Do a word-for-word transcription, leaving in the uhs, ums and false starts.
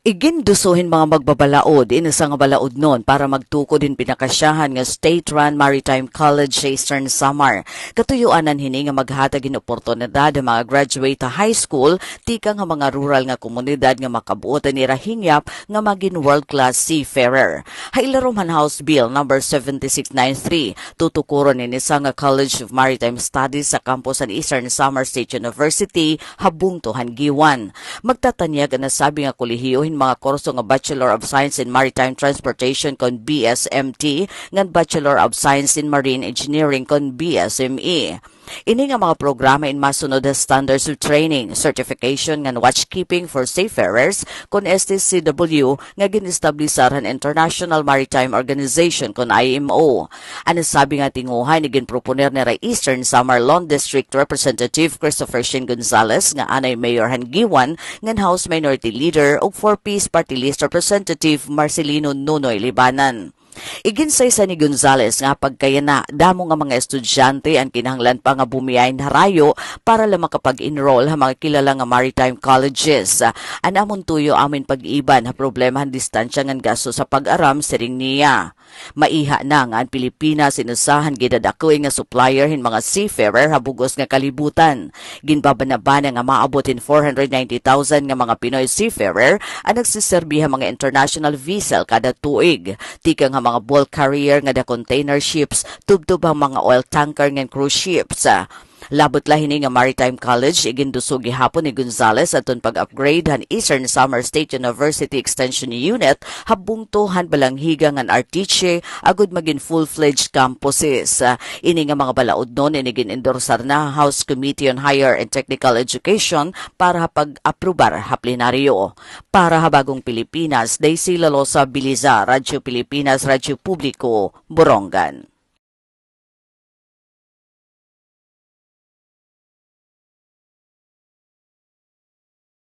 Iginduso hin mga magbabalaod in usa nga balaodnon para magtukod hin pinakasyahan nga state-run maritime college sa Eastern Samar. Katuyoanan hini nga maghatag hin oportunidad ha mga graduate ha high school tikang ha mga rural nga komunidad nga makab-ot an ira hingyap nga magin world-class seafarer. Ha ilarom han House Bill number seventy-six nine three, tutukuron in usa nga College of Maritime Studies sa campus han Eastern Samar State University ha bungto han Guiuan. Magtatanyag an nasabi nga kolehiyo hin mga kurso nga Bachelor of Science in Maritime Transportation kon B S M T ngan Bachelor of Science in Marine Engineering kon B S M E. Ini nga mga programa in masunod ha Standards of Training, Certification ngan Watchkeeping for Seafarers kon S T C W nga gin-establisar han International Maritime Organization kon I M O. An nasabi nga tinguha in iginproponer nira Eastern Samar Lone District Representative Christopher Sheen Gonzales nga anay mayor han Guiuan ngan House Minority Leader ug Four Ps Party List Representative Marcelino Nonoy Libanan. Iginsaysay ni Gonzales nga pagkayana, damo nga mga estudyante an kinahanglan pa nga bumiyahe hin harayo para la makapag-enroll ha mga kilala nga maritime colleges. An amon tuyo amo in pag-iban ha problema han distansya ngan gasto sa pag-aram, siring niya. Maiha na nga an Pilipinas in usa han gidadakoi nga supplier hin mga seafarer ha bug-os nga kalibutan. Ginbabanabana nga maabot hin four hundred ninety thousand nga mga Pinoy seafarer an nagsiserbi ha mga international vessel kada tuig, tikang ha mga bulk carrier ngada container ships, tubtob han mga oil tanker ngan cruise ships. Labot la hini nga maritime college, iginduso gihapon ni Gonzales adton pag-upgrade han Eastern Samar State University Extension Unit ha bungto han Balangiga ngan Arteche agod magin full-fledged campuses. Ini nga mga balaodnon in igin-endorsar na ha House Committee on Higher and Technical Education para ha pag-aprobar ha plenaryo. Para ha Bagong Pilipinas, Daisy Lalosa Biliza, Radyo Pilipinas, Radyo Publiko, Borongan.